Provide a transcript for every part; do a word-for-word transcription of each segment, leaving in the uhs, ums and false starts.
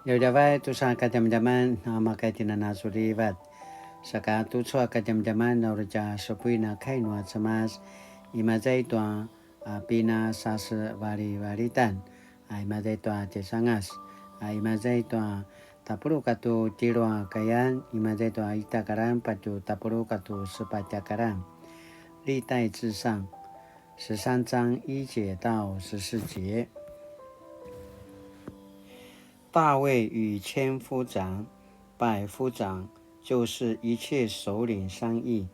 Djavadjavay tusa kadjamadjaman, a maka itjen a nasulivat. Saka tucu a kadjamadjaman, na uri tja supuin a kai nua Cemas, imaza i tua, a, pinasasevalivalitan, a, imaza i tua tjaisangas, a, imaza i tua tapuluq katua tjelu a kayan, imaza i tua ita a karan patje tapuluq katua sepatj a karan. 历代志上十三章一节到十四节。大卫与千夫长、百夫长，就是一切首领商议。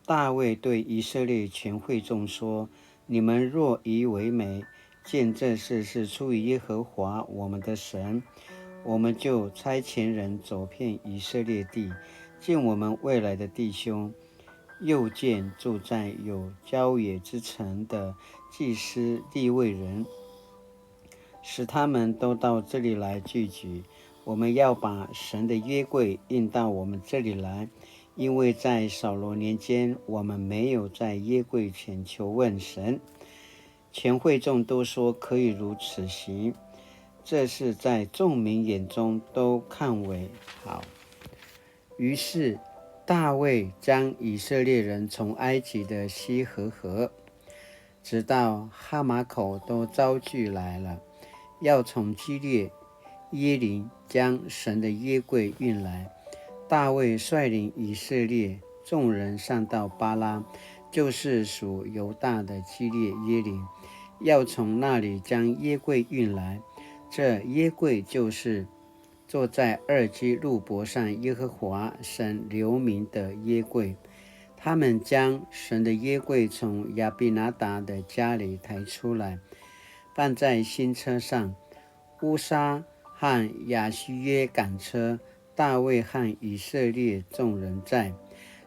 大卫对以色列全会众说：“你们若以为美，见这事是出于耶和华我们的神，我们就差遣人走遍以色列地，见我们未来的弟兄，又见住在有郊野之城的祭司利未人，使他们都到这里来聚集。我们要把神的约柜运到我们这里来，因为在扫罗年间，我们没有在约柜前求问神。”全会众都说可以如此行，这事在众民眼中都看为好。于是大卫将以色列人从埃及的西河河，直到哈马口都招聚来了，要从基列、耶琳将神的约柜运来。大卫率领以色列众人上到巴拉，就是属犹大的基列耶琳，要从那里将约柜运来。这约柜就是坐在二基路伯上耶和华神留名的约柜。他们将神的约柜从亚比拿达的家里抬出来，放在新车上。乌撒和亚希约赶车，大卫和以色列众人在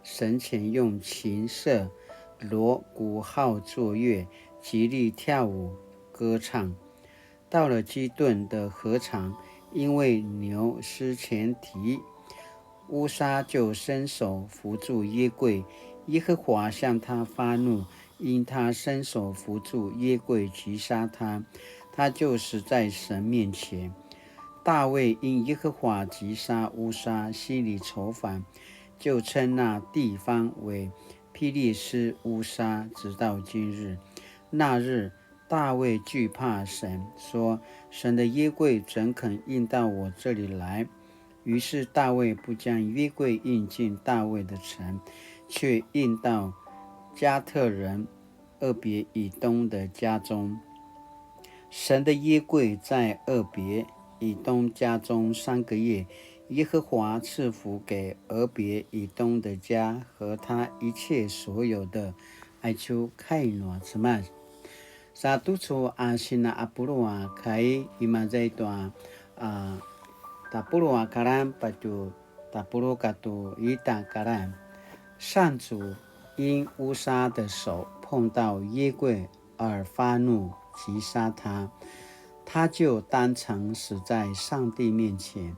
神前用琴瑟、锣、鼓号作乐，极力跳舞歌唱。到了基顿的禾场，因为牛失前蹄，乌撒就伸手扶住约柜，耶和华向他发怒，因他伸手扶住约柜击杀他，他就死在神面前。大卫因耶和华击杀乌撒，心里愁烦，就称那地方为皮利斯乌撒，直到今日。那日大卫惧怕神，说：“神的约柜怎肯运到我这里来？”于是大卫不将约柜运进大卫的城，却运到加特人俄别以东的家中。神的约柜在俄别以东家中三个月，耶和华赐福给俄别以东的家和他一切所有的。Aicu kai nua Cemas. Sa tucu a sina apulu a kai, imaza i tua, a, tapulu a karan patje tapulu katua ita karan. 上主因乌撒的手碰到约柜而发怒，击杀他，他就当场死在上帝面前。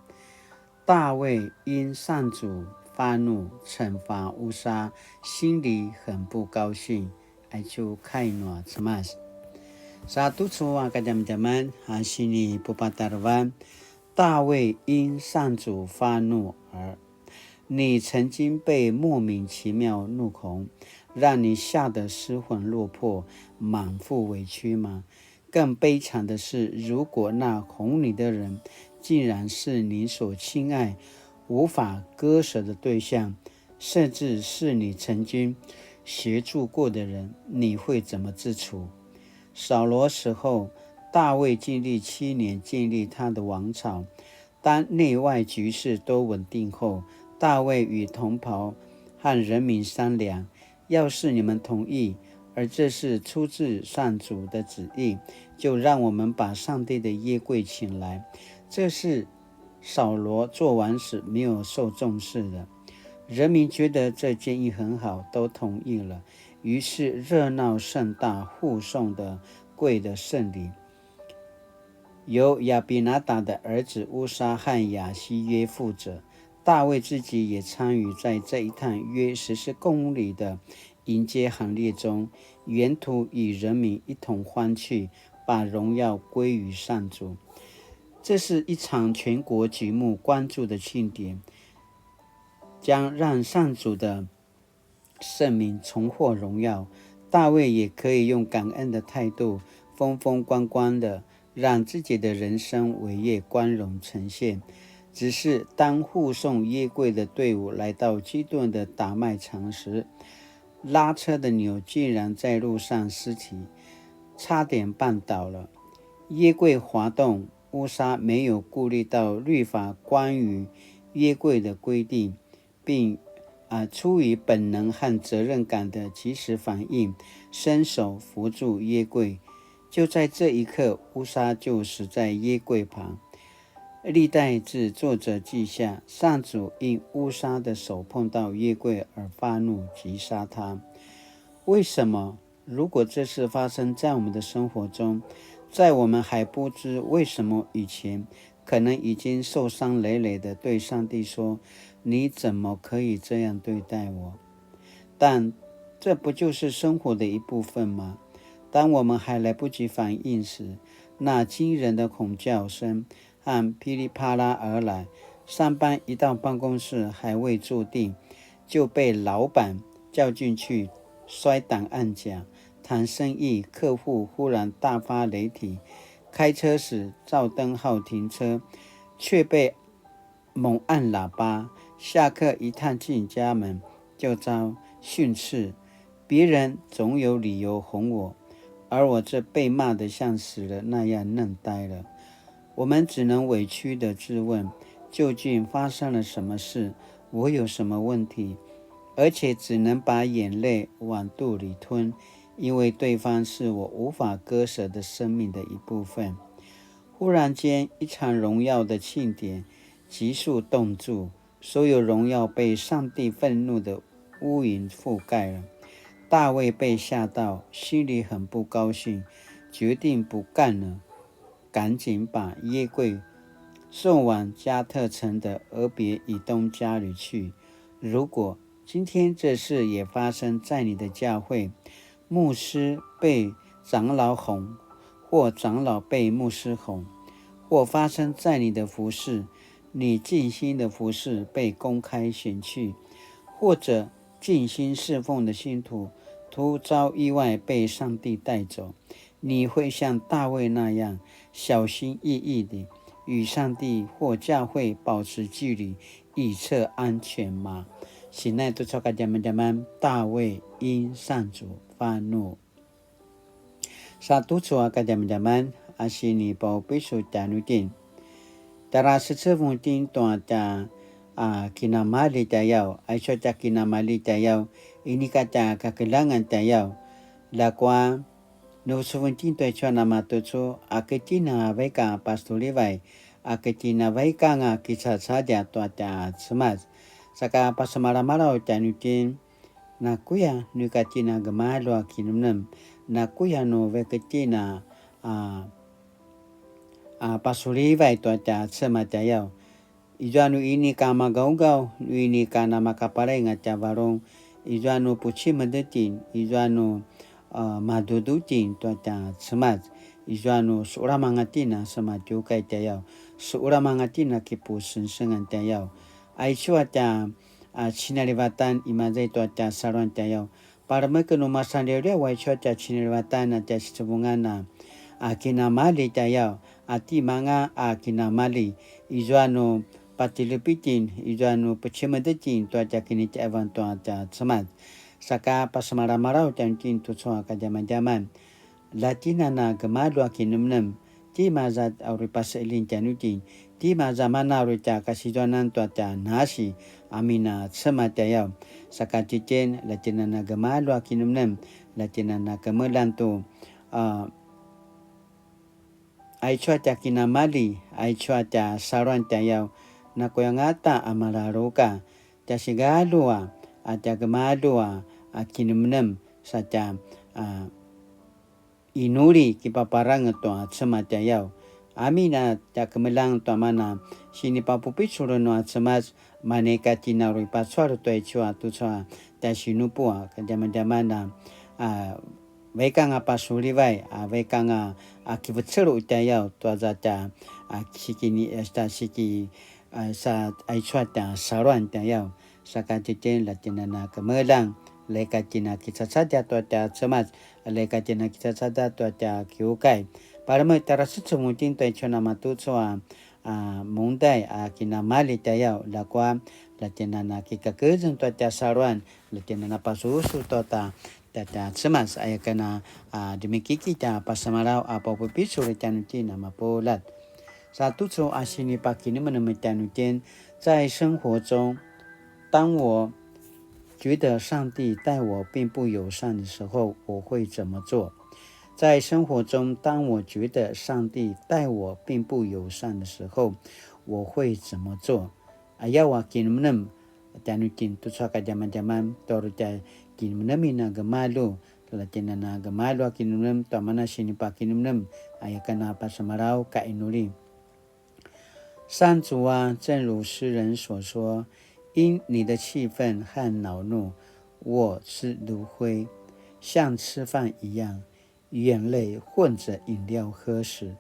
大卫因上主发怒惩罚乌撒，心里很不高兴。Aicu kai nua Cemas. Sa tucu a kadjamadjaman a sinipupatarevan, 大卫因上主发怒而。你曾经被莫名其妙怒吼，让你吓得失魂落魄，满腹委屈吗？更悲惨的是，如果那吼你的人竟然是你所亲爱、无法割舍的对象，甚至是你曾经协助过的人，你会怎么自处？扫罗死后，大卫经历七年建立他的王朝。当内外局势都稳定后，大卫与同袍和人民商量：“要是你们同意，而这是出自上主的旨意，就让我们把上帝的约柜请来。”这是扫罗作王时没有受重视的。人民觉得这建议很好，都同意了。于是热闹盛大，护送的柜的圣礼。由亚比拿达的儿子乌撒和亚希约负责。大卫自己也参与在这一趟约十四公里的迎接行列中，沿途与人民一同欢庆，把荣耀归于上主。这是一场全国举目关注的庆典，将让上主的圣名重获荣耀。大卫也可以用感恩的态度，风风光光的让自己的人生伟业光荣呈现。只是当护送约柜的队伍来到基顿的打麦场时，拉车的牛竟然在路上失蹄，差点绊倒了。约柜滑动，乌撒没有顾虑到律法关于约柜的规定，并，啊，出于本能和责任感的及时反应，伸手扶住约柜。就在这一刻，乌撒就死在约柜旁。历代志作者记下，上主因乌撒的手碰到约柜而发怒，击杀他。为什么？如果这事发生在我们的生活中，在我们还不知为什么以前，可能已经受伤累累的对上帝说：“你怎么可以这样对待我？”但这不就是生活的一部分吗？当我们还来不及反应时，那惊人的吼叫声和噼里啪啦而来。上班一到办公室还未坐定，就被老板叫进去摔档案夹。谈生意，客户忽然大发雷霆，开车时照灯号停车，却被猛按喇叭。下课一踏进家门就遭训斥，别人总有理由哄我，而我这被骂得像死了那样愣呆了。我们只能委屈地质问：“究竟发生了什么事？我有什么问题？”而且只能把眼泪往肚里吞，因为对方是我无法割舍的生命的一部分。忽然间，一场荣耀的庆典急速冻住，所有荣耀被上帝愤怒的乌云覆盖了。大卫被吓到，心里很不高兴，决定不干了，赶紧把约柜送往加特城的俄别以东家里去。如果今天这事也发生在你的教会，牧师被长老哄，或长老被牧师哄，或发生在你的服侍，你尽心的服侍被公开嫌弃，或者尽心侍奉的信徒突遭意外被上帝带走，你会像大卫那样小心翼翼地与上帝或教会保持距离，以策安全吗？Sinai tucu a kadjamadjaman, 大卫因上主发怒。Sa tucu a kadjamadjaman a sinipaupisu tjanuitjen. Tjara secevung itjen tua tja, a, kinamali tjayaw, aicu a tja kinamali tjayaw, inika tja kakeljangan tjayaw. Ljakua, nu secevung itjen tua aicu a namatucu, a ki tjen a vaik a pasulivay, a ki tjen a vaik anga kicacadja tua tja Cemas. Saka pasemalamalaw tjanuitjen, nakuya nu ika tjen a gemalju a kinemnem, nakuya nu vaik itjen a, a, a, pasulivay tua tja Cemas tjayaw. Izua nu inika magawgaw, nu inika namakapalaing a tja varung, izua nu pucimed itjen, izua nu, a, madudu itjen tua tja Cemas, izua nu sulamanga itjen a sematjukay tjayaw, sulamanga itjen a kipusengsengan tjayaw. Aicu a tja, a, cinalivatan imaza i tua tja saluan tjayaw. Palemeken nu masanliawliaw aicu a tja cinalivatan a tja sicevungan a, a, kinamali tjayaw, a, timanga a kinamali, izua nu patilepitjen, izua nu pecimedetin tua tja kinitjaevan tua tja Cemas. Saka pasemalamalaw tjanuitjen tucu a kadjamadjaman. Ljatjinan a gemalju a kinemnem, timaza a uri paseljing tjanuitjen, timaza mana uri tja kasizuanan tua tja nasi, amin a Cemas tjayaw. Saka tjitjen, ljatjinan a gemalju a kinemnem, ljatjinan a kemeljang tu, a, aicu a tja kinamali, aicu a tja saluan tjayaw, nakuyangata a malaluka, tja sigalju a, a tja gemalju a, a kinemnem, sa tja, a, inuli kipaparangez tua Cemas tjayaw. Amin a tja kemeljang tua mana sinipapupicul nua Cemas, manu ika tjen a uri pacual tua aicu a tucu a tja sinupu a kadjamadjaman a, a, vaik anga pasulivay, a, vaik anga, a, kivecelu tjayaw tua za tja, a, sikini, a, sa siki, a, sa aicu a tja saluan tjayaw. Saka tjitjen la tjen a na kemeljang, la ika tjen a kicacadja tua tja Cemas, la ika tjen a kicacadja tua tja kiukai. Palemek tjara secevung itjen tua aicu a namatucu a, a, mungdai a kinamalji tjayaw, ljakua la tjen a na kikakezeng tua tja saluan, la tjen a na pasusu tua tja, tja, tja Cemas, aya ken a, a, demikiki tja pasemalaw a papupicul tjanuitjen a mapuljat. 在生活中，当我觉得上帝待我并不友善的时候，我会怎么做？在生活中，当我觉得上帝待我并不友善的时候，我会怎么做？Ayaw a kinemnem tjanuitjen tucu a kadjamadjaman, tu uri tja kinemnemin a gemalju, la tjen a na gemalju a kinemnem, tua mana sinipakinemnem, aya ken a pasemalaw ka inuli. 上主啊，正如诗人所说，因你的气愤和恼怒，我是炉灰，像吃饭一样，眼泪混着饮料喝时。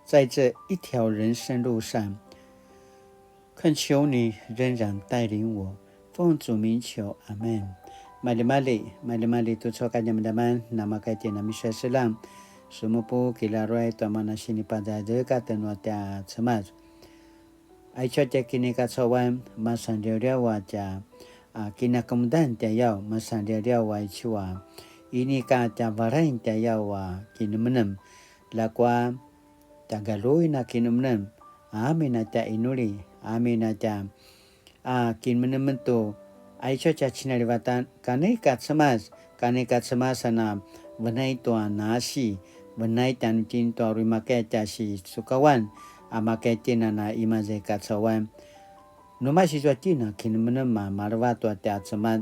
在这一条人生路上，恳求你仍然带领我，奉主名求，阿们。Maljimalji, maljimalji tucu a kadjamadjaman, namakaya itjen a misaseljang, semupu kilaruay tua mana sinipadadeka tjanuitjen a Cemas. Aicu a tja kinikacauan, masanliawliaw a tja, a, kinakemudan tjayaw, masanliawliaw aicu a, inika tja valain tjayaw a kinemnem, ljakua tja galjuin a kinemnem, amin a tja inuli, amin a tja a kinemenemen tu, aicu a tja cinalivatan, kani ka Cemas, kani ka Cemas a na venai tua nasi, venai tjanuitjen tua uri makaya tja sisukawan, a makaya itjen a na imaza i kacauan. Nu masi zua itjen a kinemenem a maleva tua tja Cemas,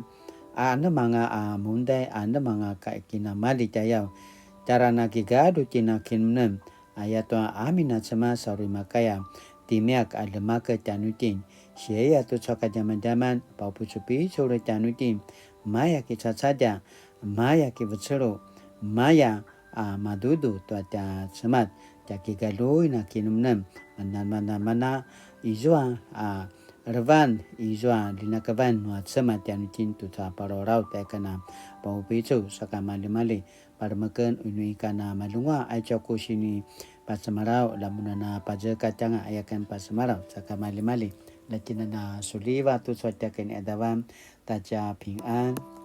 a nemanga a mundai, a nemanga ka kinamalji tjayaw, tjara na kigalju itjen a kinemenem, ayatua amin a Cemas a uri makaya, timiyak a ljemakev tjanuitjen, siaya tucu a kadjamadjaman, papupicupicul tjanuitjen, maya kicacadja, maya kivecelu, maya a madudu tua tja Cemas, tja kigaljuin a kinemnem, mana, mana, mana, izua a levan, izua linakevan nua Cemas tjanuitjen tucu a palawlaw tja ken a papupicul, saka maljimalji, palemeken inu ika na malunguaq, aicu a ku sinipasemalaw, lamun a na pazekatjanga aya ken pasemalaw, saka maljimalji, la tjen a na suliva tucu a tja kiniadavan, ta tja pingan.